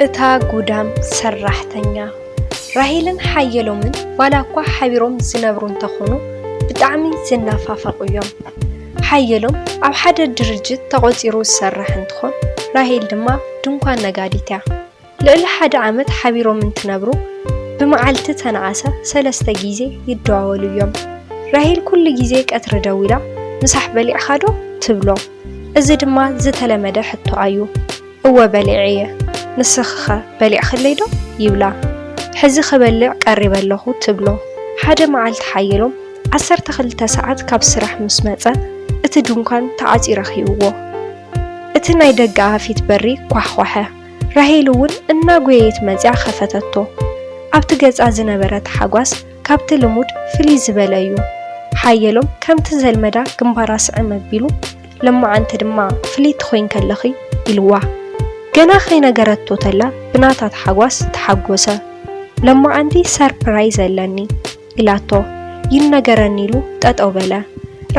እታ ጉዳም ሰራሕተኛ። ራሄልን ሓየሎምን ዋላ እኳ ሓቢሮም ዝነብሩ እንተኾኑ፣ ብጣዕሚ ዝናፋፈቑ እዮም። ሓየሎም ኣብ ሓደ ድርጅት ተቖጺሩ ዝሰርሕ እንትኾን፣ ራሄል ድማ ድንኳን ነጋዲት እያ። ልዕሊ ሓደ ዓመት ሓቢሮም እንትነብሩ፣ ብመዓልቲ ተነኣሰ ሰለስተ ግዜ ይደዋወሉ እዮም። ራሄል ኩሉ ግዜ ቀትሪ ደዊላ፣ "ምሳሕ በሊዕኻ ዶ?" ትብሎ። እዚ ድማ ዝተለመደ ሕቶኣ እዩ። "እወ በሊዐ እየ፣ ንስኺኸ በሊዕክለይ ዶ?" ይብላ። "ሕዚ ክበልዕ ቀሪበ ኣለኹ" ትብሎ። ሓደ መዓልቲ ሓየሎም ዓሰርተ ክልተ ሰዓት ካብ ስራሕ ምስ መጸ፣ እቲ ድንኳን ተዓጽዩ ረኺብዎ። እቲ ናይ ደገኣ ፊት በሪ ኳሕኳሐ። ራሄል እውን እናጎየየት መጺኣ ከፈተቶ። ኣብቲ ገጻ ዝነበረ ታሕጓስ ካብቲ ልሙድ ፍልይ ዝበለ እዩ። ሓየሎም ከምቲ ዘልመዳ ግንባራ ስዕም ኣቢሉ፣ "ለማዓንቲ ድማ ፍልይቲ ኮይንኪ ኣለኺ" ኢልዋ። ገና ከይነገረቶ ተላ ብናታ ታሕጓስ ተሓጎሰ። "ለማዓንቲ ሰርፕራይዝ ኣለኒ" ኢላቶ። "ይነገረኒ" ኢሉ ጠጠው በለ።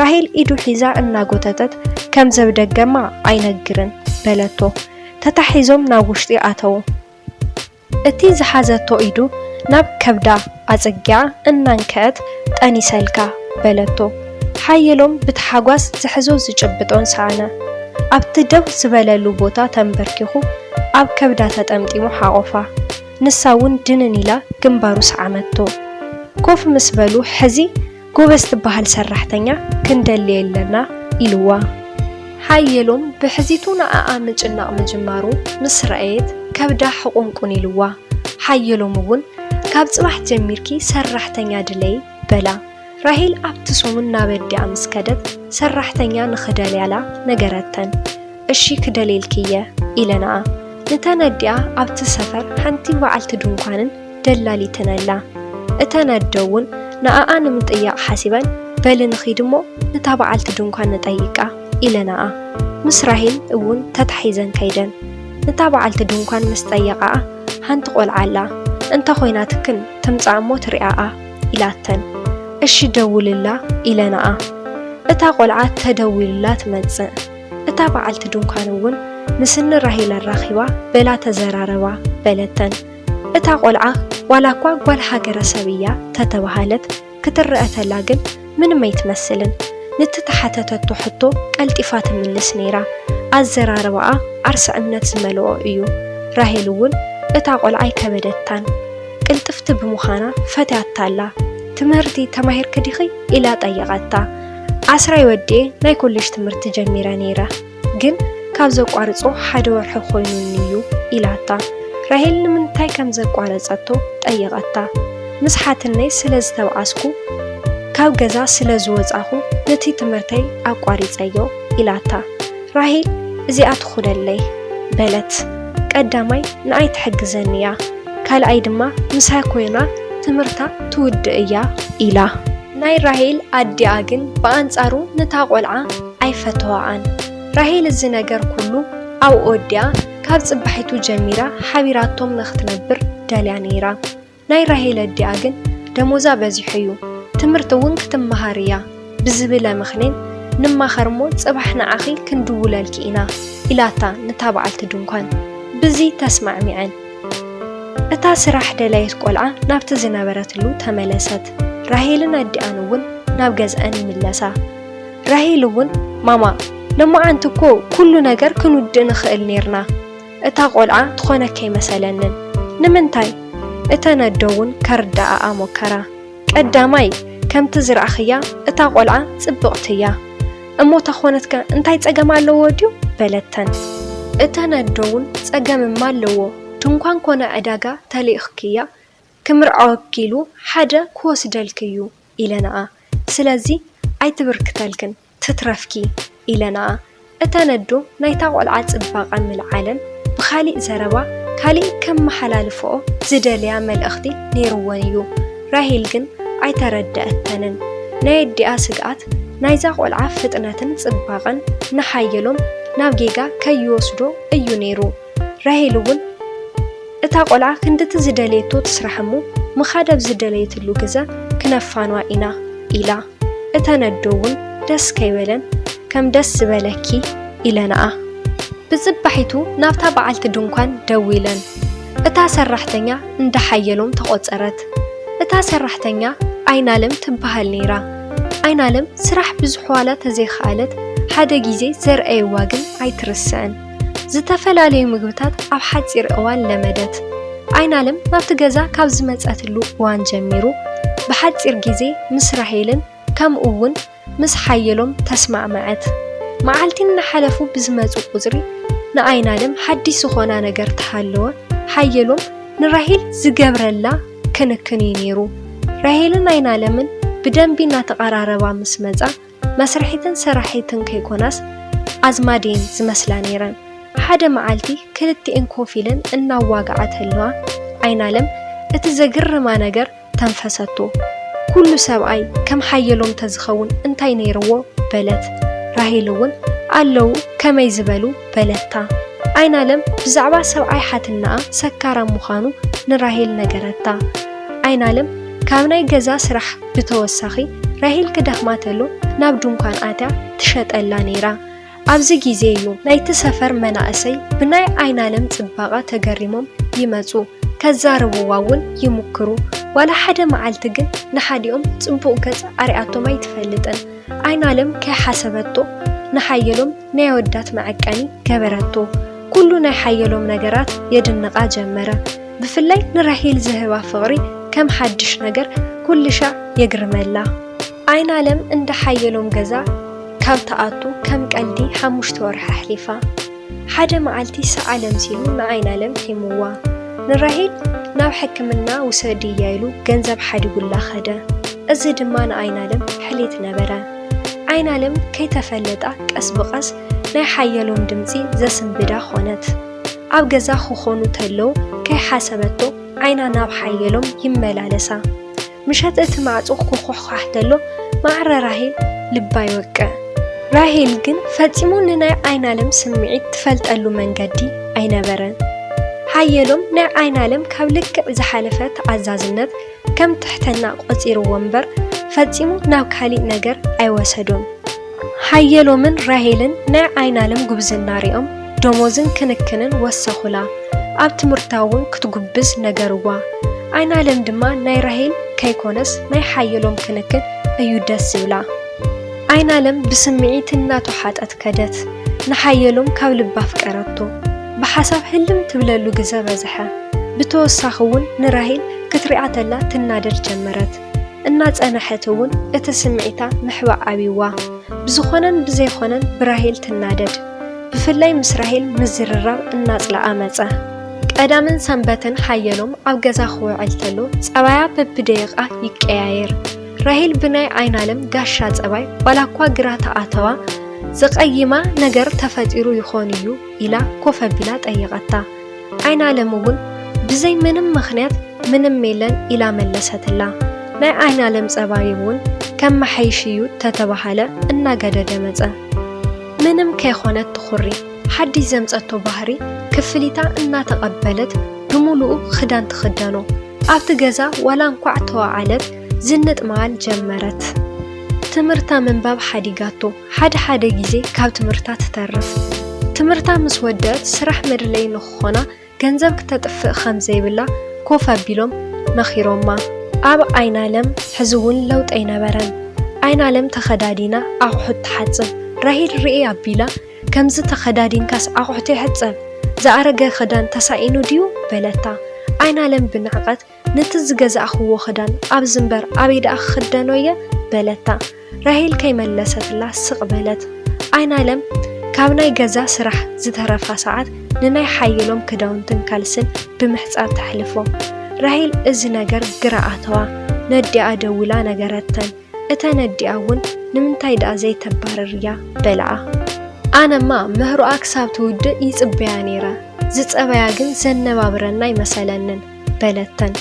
ራሄል ኢዱ ሒዛ እናጎተተት፣ "ከም ዘብደገማ ኣይነግርን" በለቶ። ተታሒዞም ናብ ውሽጢ ኣተዉ። እቲ ዝሓዘቶ ኢዱ ናብ ከብዳ ኣጸጊዓ እናንከአት፣ "ጠኒሰልካ" በለቶ። ሓየሎም ብታሕጓስ ዝሕዞ ዝጭብጦን ሰኣነ። ኣብቲ ደው ዝበለሉ ቦታ ተንበርኪኹ ኣብ ከብዳ ተጠምጢሙ ሓቖፋ። ንሳ እውን ድንን ኢላ ግንባሩ ሰዓመቶ። ኮፍ ምስ በሉ፣ "ሕዚ ጎበዝ ትበሃል ሰራሕተኛ ክንደሊ ኣለና" ኢልዋ። ሓየሎም ብሕዚቱ ንኣኣ ምጭናቕ ምጅማሩ ምስ ረኣየት ከብዳ ሕቑንቁን ኢልዋ። ሓየሎም እውን፣ "ካብ ጽባሕ ጀሚርኪ ሰራሕተኛ ድለዪ" በላ። ራሄል ኣብቲ ሰሙን ናብ ኣዲኣ ምስ ከደት፣ ሰራሕተኛ ንኽደልያላ ነገረተን። "እሺ ክደልየልኪ እየ" ኢለንኣ። ንተን ኣዲኣ ኣብቲ ሰፈር ሓንቲ በዓልቲ ድንኳንን ደላሊትን ኣላ። እተን ኣደ እውን ንኣኣ ንምጥያቕ ሓሲበን፣ "በሊ ንኺድ እሞ ንታ በዓልቲ ድንኳን ንጠይቃ" ኢለንኣ። ምስ ራሄል እውን ተታሒዘን ከይደን። ንታ በዓልቲ ድንኳን ምስ ጠየቓኣ፣ "ሓንቲ ቆልዓ ኣላ፣ እንተ ኾይናትክን ትምጻእ እሞ ትሪኣኣ" ኢላተን። "እሺ ደውልላ" ኢለንኣ። እታ ቆልዓ ተደዊሉላ ትመጽእ። እታ በዓልቲ ድንኳን እውን ምስኒ ራሄል ኣራኺባ፣ "በላ ተዘራረባ" በለተን። እታ ቆልዓ ዋላ እኳ ጓል ሃገረሰብ እያ ተተባሃለት፣ ክትረአ ተላ ግን ምንም ኣይትመስልን። ንትተሓተተቶ ሕቶ ቀልጢፋ ትምልስ ነይራ። ኣዘራርባኣ ዓርሰ እምነት ዝመልኦ እዩ። ራሄል እውን እታ ቆልዓ ኣይከበደታን። ቅልጥፍቲ ብምዃና ፈትያታ ኣላ። "ትምህርቲ ተማሂርኪ ዲኺ?" ኢላ ጠየቐታ። "ዓስራይ ወዲኤ ናይ ኮሌጅ ትምህርቲ ጀሚረ ነይረ፣ ግን ካብ ዘቋርጾ ሓደ ወርሒ ኮይኑኒ እዩ" ኢላታ። ራሄል ንምንታይ ከም ዘቋረጸቶ ጠየቐታ። "ምስ ሓትነይ ስለ ዝተብኣስኩ፣ ካብ ገዛ ስለ ዝወጻኹ፣ ነቲ ትምህርተይ ኣቋሪጸዮ" ኢላታ። ራሄል፣ "እዚኣ ትኹነለይ" በለት። "ቀዳማይ ንኣይ ትሕግዘኒ እያ፣ ካልኣይ ድማ ምሳይ ኮይና ትምህርታ ትውድእ እያ" ኢላ። ናይ ራሄል ኣዲኣ ግን ብኣንጻሩ ነታ ቆልዓ ኣይፈተዋኣን። ራሄል እዚ ነገር ኩሉ ኣብኡ ወዲኣ፣ ካብ ጽባሒቱ ጀሚራ ሓቢራቶም ንኽትነብር ደልያ ነይራ። ናይ ራሄል ኣዲኣ ግን፣ "ደሞዛ በዚሑ እዩ፣ ትምህርቲ እውን ክትመሃር እያ" ብዝብለ ምኽንያት፣ "ንማኸር እሞ ጽባሕ ንዓኺ ክንድውለልኪ ኢና" ኢላታ ነታ በዓልቲ ድንኳን። ብዚ ተስማዕሚዐን። እታ ስራሕ ደላይት ቆልዓ ናብቲ ዝነበረትሉ ተመለሰት። ራሄልን ኣዲኣን እውን ናብ ገዝአን ይምለሳ። ራሄል እውን፣ "ማማ፣ ሎማዓንቲ እኮ ኩሉ ነገር ክንውድእ ንኽእል ኔርና። እታ ቆልዓ ትኾነኪ ኣይመሰለንን። ንምንታይ?" እተን ኣዶ እውን ከርድኣኣ ሞከራ። "ቀዳማይ፣ ከምቲ ዝረኣኽያ እታ ቆልዓ ጽብቕቲ እያ። እሞ ተኾነትከ እንታይ ጸገም ኣለዎ ድዩ?" በለተን። እተን ኣዶ እውን፣ "ጸገምማ ኣለዎ። ድንኳን ኮነ ዕዳጋ ተልኢኽክያ፣ ክምርዓወኪ ኢሉ ሓደ ክወስደልኪ እዩ" ኢለንኣ። "ስለዚ ኣይትብርክተልክን፣ ትትረፍኪ" ኢለንኣ። እተን ኣዶ ናይታ ቆልዓ ጽባቐ ምልዓለን ብኻሊእ ዘረባ ካሊእ ከመሓላልፍኦ ዝደለያ መልእኽቲ ነይርወን እዩ። ራሄል ግን ኣይተረደኣተንን። ናይ ኣዲኣ ስግኣት ናይዛ ቆልዓ ፍጥነትን ጽባቐን ንሓየሎም ናብ ጌጋ ከይወስዶ እዩ ነይሩ። ራሄል እውን፣ "እታ ቆልዓ ክንድቲ ዝደለየቶ ትስራሕ እሞ፣ ምኻድ ኣብ ዝደለየትሉ ግዘ ክነፋንዋ ኢና" ኢላ። እተን ኣዶ እውን ደስ ከይበለን፣ "ከም ደስ ዝበለኪ" ኢለንኣ። ብጽባሒቱ ናብታ በዓልቲ ድንኳን ደዊለን፣ እታ ሰራሕተኛ እንዳ ሓየሎም ተቖጸረት። እታ ሰራሕተኛ ኣይናለም ትበሃል ነይራ። ኣይናለም ስራሕ ብዙሕ ዋላ ተዘይኸኣለት፣ ሓደ ግዜ ዘርኣይዋ ግን ኣይትርስዕን። ዝተፈላለዩ ምግብታት ኣብ ሓጺር እዋን ለመደት። ኣይናለም ናብቲ ገዛ ካብ ዝመጸትሉ እዋን ጀሚሩ፣ ብሓጺር ግዜ ምስ ራሄልን ከምኡ እውን ምስ ሓየሎም ተስማዕመዐት። መዓልቲ እናሓለፉ ብዝመጹ ቁጽሪ፣ ንኣይናለም ሓድሽ ዝኾና ነገር ተሃለወ። ሓየሎም ንራሄል ዝገብረላ ክንክን እዩ ነይሩ። ራሄልን ኣይናለምን ብደንቢ እናተቐራረባ ምስ መጻ፣ መስርሒትን ሰራሒትን ከይኮናስ ኣዝማድ እየን ዝመስላ ነይረን። ሓደ መዓልቲ ክልቲኤን ኮፍ ኢለን እናዋግዓ ተለዋ፣ ኣይናለም እቲ ዘግርማ ነገር ተንፈሰቶ። "ኩሉ ሰብኣይ ከም ሓየሎም ተዝኸውን እንታይ ነይርዎ?" በለት። ራሄል እውን፣ "ኣለዉ፣ ከመይ ዝበሉ?" በለታ። ኣይናለም ብዛዕባ ሰብኣይ ሓትናኣ ሰካራም ምዃኑ ንራሄል ነገረታ። ኣይናለም ካብ ናይ ገዛ ስራሕ ብተወሳኺ፣ ራሄል ክደኽማ ተሎ ናብ ድንኳን ኣትያ ትሸጠላ ነይራ። ኣብዚ ግዜ እዩ ናይቲ ሰፈር መናእሰይ ብናይ ኣይናለም ጽባቐ ተገሪሞም ይመጹ፣ ከዛርብዋ እውን ይሙክሩ። ዋላ ሓደ መዓልቲ ግን ንሓዲኦም ጽቡቕ ገጽ ኣርኣያቶም ኣይትፈልጥን። ኣይናለም ከይሓሰበቶ ንሓየሎም ናይ ኣወዳት መዐቀኒ ገበረቶ። ኩሉ ናይ ሓየሎም ነገራት የድንቓ ጀመረ። ብፍላይ ንራሄል ዝህባ ፍቕሪ ከም ሓድሽ ነገር ኩሉ ሻዕ የግርመላ። ኣይናለም እንዳ ሓየሎም ገዛ ካብ ትኣቱ ከም ቀልዲ ሓሙሽተ ወርሒ ኣሕሊፋ። ሓደ መዓልቲ ሰዓል ኣምሲሉ ንኣይናለም ሒምዋ። ንራሄል ናብ ሕክምና ውሰድያ ኢሉ ገንዘብ ሓዲጉላ ኸደ። እዚ ድማ ንኣይናለም ሕሌት ነበረ። ኣይናለም ከይተፈለጣ ቀስ ብቐስ ናይ ሓየሎም ድምጺ ዘስንብዳ ኾነት። ኣብ ገዛ ክኾኑ ተለዉ ከይሓሰበቶ ዓይና ናብ ሓየሎም ይመላለሳ። ምሸት እቲ ማዕጾ ክኹሕኳሕ ተሎ ማዕረ ራሄል ልባ ይወቅዕ። ራሄል ግን ፈጺሙ ንናይ ኣይናለም ስምዒት ትፈልጠሉ መንገዲ ኣይነበረን። ሓየሎም ናይ ኣይናለም ካብ ልክዕ ዝሓለፈ ተኣዛዝነት ከም ትሕትና ቆጺርዎ እምበር ፈጺሙ ናብ ካሊእ ነገር ኣይወሰዶን። ሓየሎምን ራሄልን ናይ ዓይናለም ጉብዝና ሪኦም ደሞዝን ክንክንን ወሰኹላ። ኣብ ትምህርታ እውን ክትጉብዝ ነገርዋ። ዓይናለም ድማ ናይ ራሄል ከይኮነስ ናይ ሓየሎም ክንክን እዩ ደስ ዝብላ። ዓይናለም ብስምዒት እናተውሓጠት ከደት። ንሓየሎም ካብ ልባ ኣፍቀረቶ። ብሓሳብ ህልም ትብለሉ ግዘ በዝሐ። ብተወሳኺ እውን ንራሄል ክትሪኣ ተላ ትናደድ ጀመረት። እናጸነሐት እውን እቲ ስምዒታ ምሕባእ ኣብይዋ። ብዝኾነን ብዘይኾነን ብራሄል ትናደድ። ብፍላይ ምስ ራሄል ምዝርራብ እናጽለኣ መጸ። ቀዳምን ሰንበትን ሓየሎም ኣብ ገዛ ክውዕል ተሎ ጸባያ በብደቂቓ ይቀያየር። ራሄል ብናይ ዓይናለም ጋሻ ጸባይ ዋላ እኳ ግራ ተኣተዋ፣ ዘቐይማ ነገር ተፈጢሩ ይኾን እዩ ኢላ ኮፍ ኣቢላ ጠየቐታ። ዓይናለም እውን ብዘይ ምንም ምኽንያት ምንም የለን ኢላ መለሰትላ። ናይ ዓይናለም ጸባይ እውን ከመሓይሽ እዩ ተተባሃለ እናገደደ መጸ። ምንም ከይኾነት ትኹሪ ሓድሽ ዘምጸቶ ባህሪ ክፍሊታ እናተቐበለት ብምሉኡ ክዳን ትኽደኖ። ኣብቲ ገዛ ዋላ እንኳዕ ተወዓለት ዝንጥ ምባል ጀመረት። ትምህርታ ምንባብ ሓዲጋቶ። ሓደ ሓደ ግዜ ካብ ትምህርታ ትተርፍ። ትምህርታ ምስ ወደአት ስራሕ መድለዪ ንኽኾና ገንዘብ ክተጥፍእ ከም ዘይብላ ኮፍ ኣቢሎም መኺሮማ። ኣብ ዓይናለም ሕዚ እውን ለውጢ ኣይነበረን። ዓይናለም ተኸዳዲና ኣቑሑት ትሓጽብ። ራሄል ርኤ ኣቢላ፣ "ከምዚ ተኸዳዲንካስ ኣቑሑት ይሕጸብ? ዝኣረገ ክዳን ተሳኢኑ ድዩ?" በለታ። ዓይናለም ብንዕቐት፣ "ነቲ ዝገዛእኽዎ ክዳን ኣብዚ እምበር ኣበይ ደኣ ክኽደኖ እየ?" በለታ። ራሄል ከይመለሰትላ ስቕ በለት። ኣይናለም ካብ ናይ ገዛ ስራሕ ዝተረፋ ሰዓት ንናይ ሓየሎም ክዳውንትን ካልስን ብምሕጻብ ተሕልፎ። ራሄል እዚ ነገር ግራ ኣተዋ። ነዲኣ ደዊላ ነገረተን። እተን ኣዲኣ እውን "ንምንታይ ደኣ ዘይተባርርያ?" በልኣ። "ኣነማ ምህሮኣ ክሳብ ትውድእ ይጽበያ ነይረ። ዝጸበያ ግን ዘነባብረና ኣይመሰለንን" በለተን።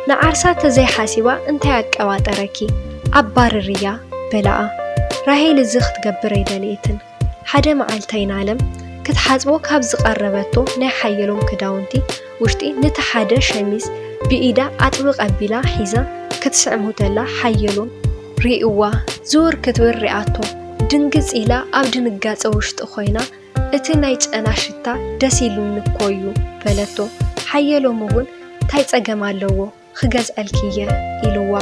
"ንዓርሳ ተዘይሓሲባ እንታይ ኣቀባጠረኪ? ኣባርርያ" በልኣ። ራሄል እዚ ክትገብር ኣይደለየትን። ሓደ መዓልቲ ኣይናለም ክትሓጽቦ ካብ ዝቐረበቶ ናይ ሓየሎም ክዳውንቲ ውሽጢ ነቲ ሓደ ሸሚዝ ብኢዳ ኣጥብቕ ኣቢላ ሒዛ ክትስዕሞ ተላ ሓየሎም ሪእዋ ዝውር ክትብል ሪኣቶ። ድንግጽ ኢላ ኣብ ድንጋጸ ውሽጢ ኮይና፣ "እቲ ናይ ጨና ሽታ ደስ ኢሉኒ እኮ እዩ" በለቶ። ሓየሎም እውን እንታይ ጸገም ኣለዎ ክገዝኣልኪ እየ ኢልዋ።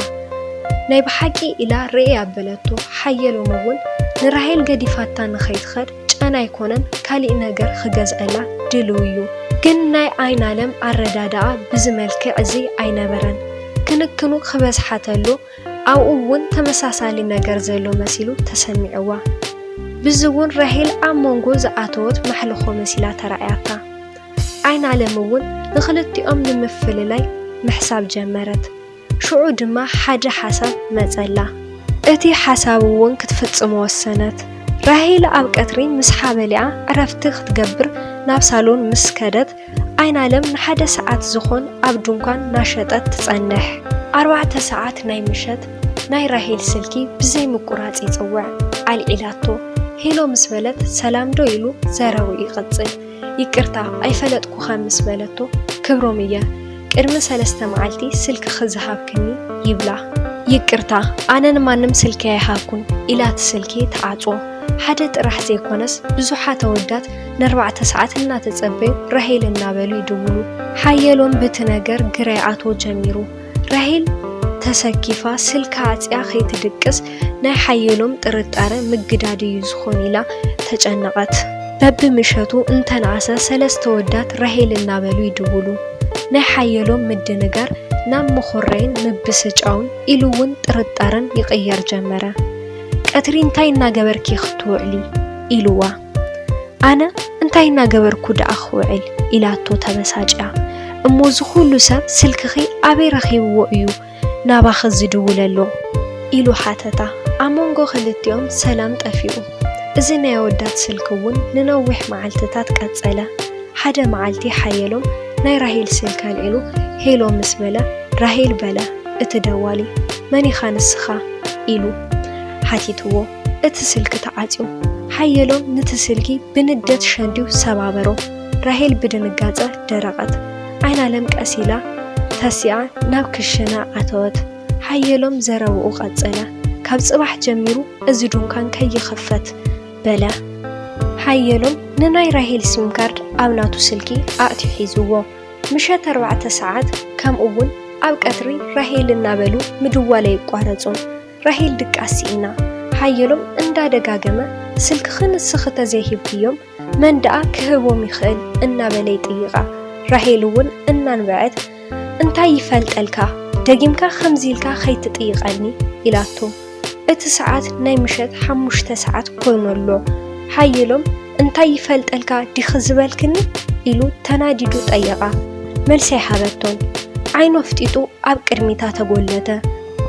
ናይ ብሓቂ ኢላ ርእየ ኣበለቶ። ሓየሎም እውን ንራሄል ገዲፋታ ንኸይትኸድ ጨና ኣይኮነን ካሊእ ነገር ክገዝኣላ ድልው እዩ። ግን ናይ ኣይናለም ኣረዳድኣ ብዚ መልክዕ እዚ ኣይነበረን። ክንክኑ ክበዝሓ ተሎ ኣብኡ እውን ተመሳሳሊ ነገር ዘሎ መሲሉ ተሰሚዕዋ። ብዚ እውን ራሄል ኣብ መንጎ ዝኣተወት ማሕልኾ መሲላ ተራእያታ። ኣይናለም እውን ንኽልቲኦም ንምፍልላይ ምሕሳብ ጀመረት። ሽዑ ድማ ሓደ ሓሳብ መጸላ። እቲ ሓሳብ እውን ክትፍጽሞ ወሰነት። ራሄል ኣብ ቀትሪ ምሳሓ በሊዓ ዕረፍቲ ክትገብር ናብ ሳሎን ምስ ከደት፣ ኣይናለም ንሓደ ሰዓት ዝኾን ኣብ ድንኳን ናሸጠት ትጸንሕ። ኣርባዕተ ሰዓት ናይ ምሸት ናይ ራሄል ስልኪ ብዘይ ምቁራጽ ይጽውዕ። ኣልዒላቶ። ሄሎ ምስ በለት ሰላም ዶ ኢሉ ዘረብኡ ይቕጽል። ይቅርታ ኣይፈለጥኩኻን ምስ በለቶ፣ ክብሮም እየ፣ ቅድሚ ሰለስተ መዓልቲ ስልክኺ ዝሃብክኒ ይብላ። ይቅርታ ኣነ ንማንም ስልኪ ኣይሃብኩን ኢላ እቲ ስልኪ ትዓጽዎ። ሓደ ጥራሕ ዘይኮነስ ብዙሓት ኣወዳት ንኣርባዕተ ሰዓት እናተጸበዩ ራሄል እናበሉ ይድውሉ። ሓየሎም ብቲ ነገር ግራ ይኣትዎ ጀሚሩ። ራሄል ተሰኪፋ ስልካ ኣጽያ ከይትድቅስ ናይ ሓየሎም ጥርጣረ ምግዳድ እዩ ዝኾን ኢላ ተጨነቐት። በብምሸቱ እንተነኣሰ ሰለስተ ወዳት ራሄል እናበሉ ይድውሉ። ናይ ሓየሎም ምድንጋር ናብ ምኹራይን ምብስጫውን ኢሉ እውን ጥርጣረን ይቕየር ጀመረ። ቀትሪ እንታይ እናገበርኪ ክትውዕሊ? ኢልዋ። ኣነ እንታይ እናገበርኩ ደኣ ክውዕል? ኢላቶ ተበሳጭያ። እሞ እዚ ኩሉ ሰብ ስልክኺ ኣበይ ረኺብዎ እዩ ናባኺ ዝድውለሎ? ኢሉ ሓተታ። ኣብ መንጎ ክልቲኦም ሰላም ጠፊኡ። እዚ ናይ ኣወዳት ስልኪ እውን ንነዊሕ መዓልትታት ቀጸለ። ሓደ መዓልቲ ሓየሎም ናይ ራሄል ስልኪ ኣልዒሉ ሄሎ ምስ በለ፣ ራሄል በለ እቲ ደዋሊ። መን ኢኻ ንስኻ? ኢሉ ሓቲትዎ። እቲ ስልኪ ተዓጽዩ። ሓየሎም ነቲ ስልኪ ብንደት ሸንድዩ ሰባበሮ። ራሄል ብድንጋጸ ደረቐት። ዓይናለም ቀስ ኢላ ተሲኣ ናብ ክሽነ ኣተወት። ሓየሎም ዘረብኡ ቀጸለ። ካብ ጽባሕ ጀሚሩ እዚ ዱንካን ከይኽፈት በለ። ሓየሎም ንናይ ራሄል ሲም ካርድ ኣብ ናቱ ስልኪ ኣእትዩ ሒዝዎ። ምሸት ኣርባዕተ ሰዓት ከምኡ እውን ኣብ ቀትሪ ራሄል እናበሉ ምድዋል ኣይቋረጹን። ራሄል ድቃስ ስኢና። ሓየሎም እንዳደጋገመ ስልክኺ ንስኺ ተዘይሂብክዮም መን ደኣ ክህቦም ይኽእል እናበለ ይጥይቓ። ራሄል እውን እናንበዐት እንታይ ይፈልጠልካ ደጊምካ ከምዚ ኢልካ ከይትጥይቐኒ ኢላቶ። እቲ ሰዓት ናይ ምሸት ሓሙሽተ ሰዓት ኮይኑ ኣሎ። ሓየሎም እንታይ ይፈልጠልካ ዲኺ ዝበልክኒ ኢሉ ተናዲዱ ጠየቓ። መልሲ ኣይሃበቶን። ዓይኑ ኣፍጢጡ ኣብ ቅድሚታ ተጎለተ።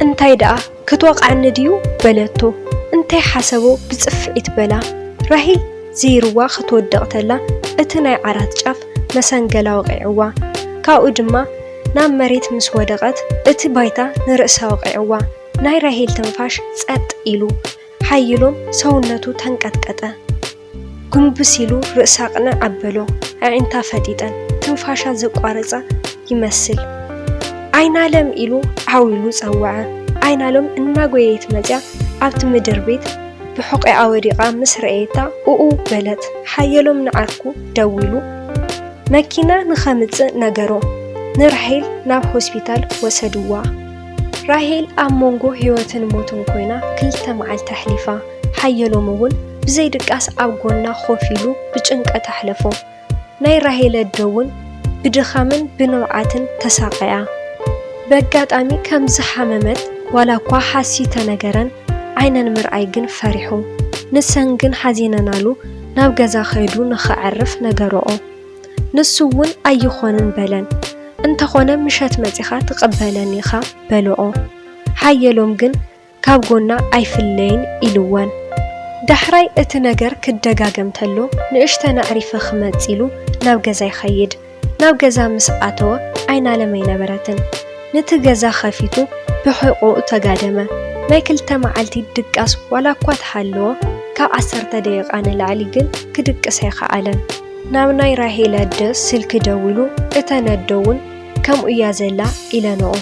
እንታይ ደኣ ክትወቕዓኒ ድዩ በለቶ። እንታይ ሓሰቦ ብጽፍዒት በላ። ራሄል ዘይርዋ ክትወድቕ ተላ እቲ ናይ ዓራት ጫፍ መሰንገላ ወቒዕዋ። ካብኡ ድማ ናብ መሬት ምስ ወደቐት እቲ ባይታ ንርእሳ ወቒዕዋ። ናይ ራሄል ትንፋሽ ጸጥ ኢሉ። ሓይሎም ሰውነቱ ተንቀጥቀጠ። ጉንብስ ኢሉ ርእሳ ቅንዕ ኣበሎ። ኣዒንታ ፈጢጠን ትንፋሻ ዘቋረጻ ይመስል። ኣይናለም ኢሉ ዓው ኢሉ ጸውዐ። ኣይናለም እናጎየየት መጽያ ኣብቲ ምድር ቤት ብሕቖኣ ወዲቓ ምስ ረኣየታ ኡኡ በለት። ሓየሎም ንዓርኩ ደዊሉ መኪና ንኸምጽእ ነገሮ። ንራሄል ናብ ሆስፒታል ወሰድዋ። ራሄል ኣብ መንጎ ህይወትን ሞትን ኮይና ክልተ መዓልቲ ኣሕሊፋ። ሓየሎም እውን ብዘይ ድቃስ ኣብ ጎና ኮፍ ኢሉ ብጭንቀት ኣሕለፎ። ናይ ራሄል ኣደ እውን ብድኻምን ብንብዓትን ተሳቐያ። በጋጣሚ ከም ዝሓመመት ዋላ እኳ ሓሲ ተነገረን ዓይነን ምርኣይ ግን ፈሪሑ። ንሰን ግን ሓዚነናሉ ናብ ገዛ ከይዱ ንኸዕርፍ ነገረኦ። ንሱ እውን ኣይኾንን በለን። እንተኾነ ምሸት መጺኻ ትቕበለኒ ኢኻ በለኦ። ሓየሎም ግን ካብ ጎና ኣይፍለይን ኢልወን። ዳሕራይ እቲ ነገር ክደጋገም ተሎ ንእሽተን ኣዕሪፈ ክመጽእ ኢሉ ናብ ገዛ ይኸይድ። ናብ ገዛ ምስ ኣተወ ኣይናለም ኣይነበረትን። ነቲ ገዛ ከፊቱ ብሕቖኡ ተጋደመ። ናይ ክልተ መዓልቲ ድቃስ ዋላ እኳ ተሃለወ ካብ ዓሰርተ ደቂቓ ንላዕሊ ግን ክድቅስ ኣይኸኣለን። ናብ ናይ ራሄል ኣደ ስልኪ ደዊሉ እተን ኣደ እውን ከምኡ እያ ዘላ ኢለንኦ።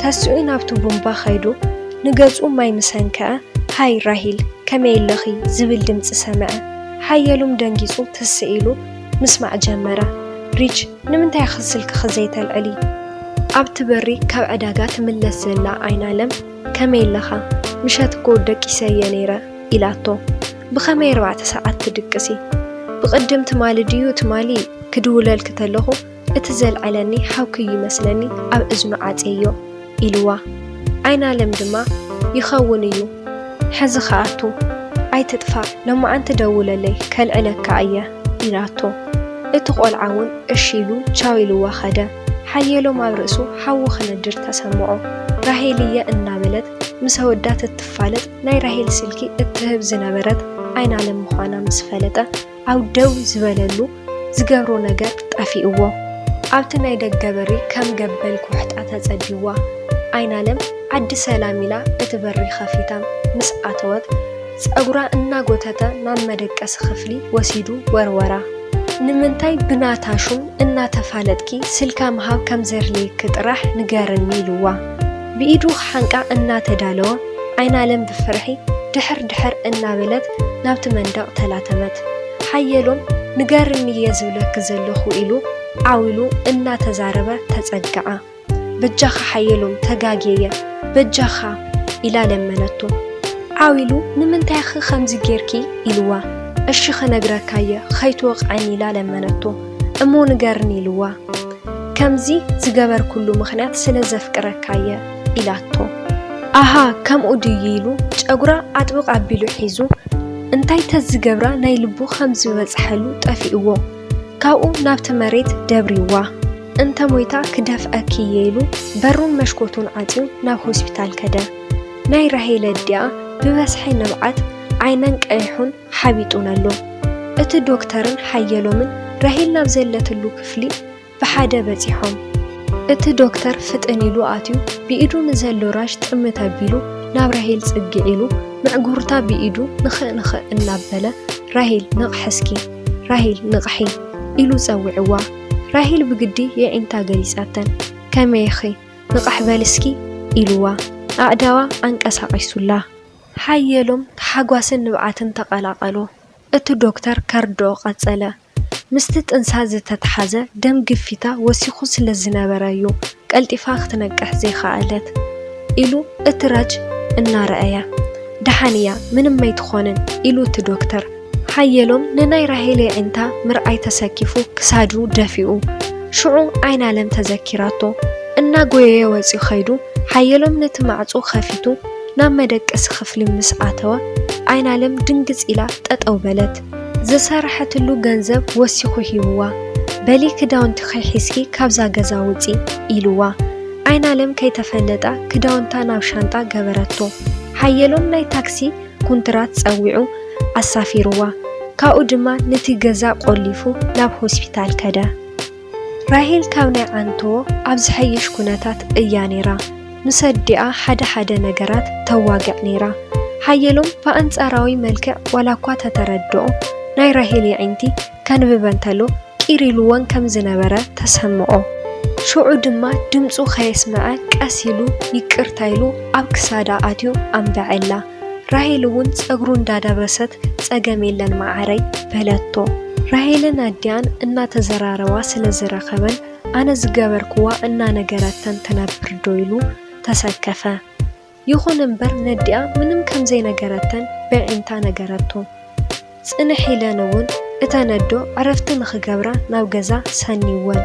ተሲኡ ናብቲ ቡምባ ከይዱ ንገጹ ማይ ምስ ኣንከኣ ሃይ ራሂል ከመይ ኣለኺ ዝብል ድምጺ ሰምዐ። ሓየሎም ደንጊጹ ትስእ ኢሉ ምስማዕ ጀመረ። ሪች፣ ንምንታይ ኢኺ ስልክኺ ዘይተልዕሊ? ኣብቲ በሪ ካብ ዕዳጋ ትምለስ ዘላ ኣይናለም፣ ከመይ ኣለኻ? ምሸት እኮ ደቂሰ እየ ነይረ ኢላቶ። ብኸመይ ኣርባዕተ ሰዓት ትድቅሲ? ብቕድም ትማሊ ድዩ ትማሊ ክድውለልኪ ተለኹ እቲ ዘልዐለኒ ሓውኪ እዩ ይመስለኒ ኣብ እዝኑ ዓጽየዮ ኢልዋ። ኣይናለም ድማ ይኸውን እዩ ሕዚ ከኣቱ ኣይትጥፋእ ሎማዓንቲ ደውለለይ ከልዕለካ እየ ኢላቶ። እቲ ቆልዓ እውን እሺ ኢሉ ቻው ኢልዋ ኸደ። ሓየሎም ኣብ ርእሱ ሓዊ ክነድድ ተሰምዖ። ራሄል እየ እናበለት ምስ ኣወዳት እትፋለጥ ናይ ራሄል ስልኪ እትህብ ዝነበረት ኣይናለም ምዃና ምስ ፈለጠ ኣብ ደው ዝበለሉ ዝገብሮ ነገር ጠፊእዎ። ኣብቲ ናይ ደገ በሪ ከም ገበል ኩሕጣ ተጸዲዋ። ኣይናለም ዓዲ ሰላም ኢላ እቲ በሪ ከፊታ ምስ ኣተወት ጸጉራ እናጎተተ ናብ መደቀሲ ክፍሊ ወሲዱ ወርወራ። ንምንታይ ብናታ ሹም እናተፋለጥኪ ስልካ ምሃብ ከም ዘድልየኪ ጥራሕ ንገርኒ ኢልዋ። ብኢዱ ክሓንቃ እናተዳለወ ኣይናለም ብፍርሒ ድሕር ድሕር እናበለት ናብቲ መንደቕ ተላተመት። ሓየሎም ንገርኒ እየ ዝብለኪ ዘለኹ ኢሉ ዓው ኢሉ እናተዛረበ ተጸግዓ። በጃኻ ሓየሎም ተጋግየ እየ በጃኻ ኢላ ለመነቶ። ዓው ኢሉ ንምንታይ ኢኺ ከምዚ ጌርኪ ኢልዋ። እሺ ክነግረካ እየ ከይትወቕዐኒ ኢላ ለመነቶ። እሞ ንገርኒ ኢልዋ። ከምዚ ዝገበርኩሉ ምኽንያት ስለ ዘፍቅረካ እየ ኢላቶ። ኣሃ ከምኡ ድዩ ኢሉ ጨጉራ ኣጥብቕ ኣቢሉ ሒዙ እንታይ ተዝገብራ ናይ ልቡ ከም ዝበጽሐሉ ጠፊእዎ። ካብኡ ናብቲ መሬት ደብሪዋ። እንተ ሞይታ ክደፍኣኪ እየ ኢሉ በሩን መሽኮቱን ዓጽዩ ናብ ሆስፒታል ከደ። ናይ ራሄል ኣዲኣ ብበዝሒ ንብዓት ዓይነን ቀይሑን ሓቢጡን ኣሎ። እቲ ዶክተርን ሓየሎምን ራሄል ናብ ዘለትሉ ክፍሊ ብሓደ በጺሖም። እቲ ዶክተር ፍጥን ኢሉ ኣትዩ ብኢዱ ንዘሎ ራሽ ጥምት ኣቢሉ ናብ ራሄል ጽግዕ ኢሉ ምዕጉርታ ብኢዱ ንኽእ ንኽእ እናበለ ራሄል ንቕሒ እስኪ ራሄል ንቕሒ ኢሉ ጸዊዕዋ። ራሄል ብግዲ የዒንታ ገሊጻተን ከመይ ኢኺ ንቕሕ በሊ እስኪ ኢልዋ ኣእዳዋ ኣንቀሳቒሱላ። ሓየሎም ታሓጓስን ንብዓትን ተቐላቐሎ። እቲ ዶክተር ከርድኦ ቀጸለ። ምስቲ ጥንሳ ዝተትሓዘ ደም ግፊታ ወሲኹ ስለ ዝነበረ እዩ ቀልጢፋ ክትነቅሕ ዘይኸኣለት ኢሉ እቲ ራጅ እናረኣያ። ደሓን እያ ምንም ኣይትኾንን ኢሉ እቲ ዶክተር። ሓየሎም ንናይ ራሄል የዒንታ ምርኣይ ተሰኪፉ ክሳዱ ደፊኡ። ሽዑ ዓይናለም ተዘኪራቶ። እናጎየየ ወጺኡ ከይዱ ሓየሎም ነቲ ማዕጾ ከፊቱ ናብ መደቀሲ ክፍሊ ምስ ኣተወ፣ ኣይናለም ድንግጽ ኢላ ጠጠው በለት። ዝሰረሐትሉ ገንዘብ ወሲኹ ሂብዋ። በሊ ክዳውንትኺ ሒዝኪ ካብዛ ገዛ ውጺ ኢልዋ። ኣይናለም ከይተፈለጣ ክዳውንታ ናብ ሻንጣ ገበረቶ። ሓየሎም ናይ ታክሲ ኩንትራት ጸዊዑ ኣሳፊርዋ። ካብኡ ድማ ነቲ ገዛ ቆሊፉ ናብ ሆስፒታል ከደ። ራሄል ካብ ናይ ዓንቶ ኣብ ዝሐይሽ ኩነታት እያ ነይራ። ምስ ኣዲኣ ሓደ ሓደ ነገራት ተዋግዕ ነይራ። ሓየሎም ብኣንጻራዊ መልክዕ ዋላ እኳ ተተረድኦ፣ ናይ ራሄል የዒንቲ ከንብበ እንተሎ ቂር ኢልወን ከም ዝነበረ ተሰምዖ። ሽዑ ድማ ድምጹ ከየስምዐ ቀስ ኢሉ ይቅርታ ኢሉ ኣብ ክሳዳ ኣትዩ ኣንበዐላ። ራሄል እውን ጸጉሩ እንዳዳበሰት ጸገም የለን መዓረይ በለቶ። ራሄልን ኣዲኣን እናተዘራረባ ስለ ዝረኸበን ኣነ ዝገበርክዋ እናነገረተን ትነብር ዶ ኢሉ ተሰከፈ። ይኹን እምበር ነዲኣ ምንም ከም ዘይነገረተን በዒንታ ነገረቶ። ጽንሕ ኢለን እውን እተን ኣዶ ዕረፍቲ ንኽገብራ ናብ ገዛ ሰንይወን።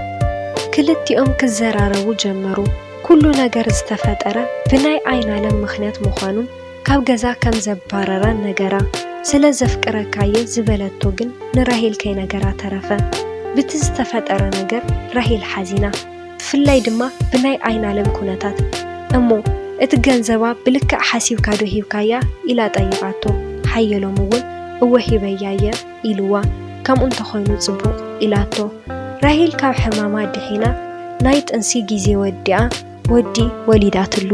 ክልቲኦም ክዘራረቡ ጀመሩ። ኩሉ ነገር ዝተፈጠረ ብናይ ኣይናለም ምኽንያት ምዃኑን ካብ ገዛ ከም ዘባረራን ነገራ። ስለ ዘፍቅረካ እየ ዝበለቶ ግን ንራሄል ከይነገራ ተረፈ። ብቲ ዝተፈጠረ ነገር ራሄል ሓዚና። ብፍላይ ድማ ብናይ ኣይናለም ኩነታት። እሞ እቲ ገንዘባ ብልክዕ ሓሲብካ ዶ ሂብካያ? ኢላ ጠይቓቶ። ሓየሎም እውን እወ ሂበያ እየ ኢልዋ። ከምኡ እንተኾይኑ ጽቡቕ ኢላቶ። ራሄል ካብ ሕማማ ድሒና ናይ ጥንሲ ግዜ ወዲኣ ወዲ ወሊዳትሉ።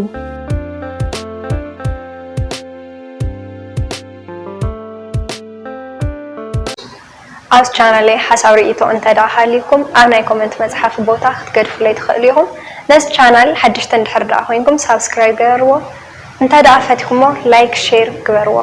ኣብዚ ቻናለይ ሓሳብ ርእይቶ እንተ ደኣ ሃልዩኩም ኣብ ናይ ኮመንት መጽሓፊ ቦታ ክትገድፉለይ ትኽእሉ ኢኹም። ነዚ ቻናል ሓደሽቲ እንድሕር ደኣ ኮይንኩም ሳብስክራይብ ገበርዎ። እንተ ደኣ ፈቲኹሞ ላይክ ሼር ግበርዎ።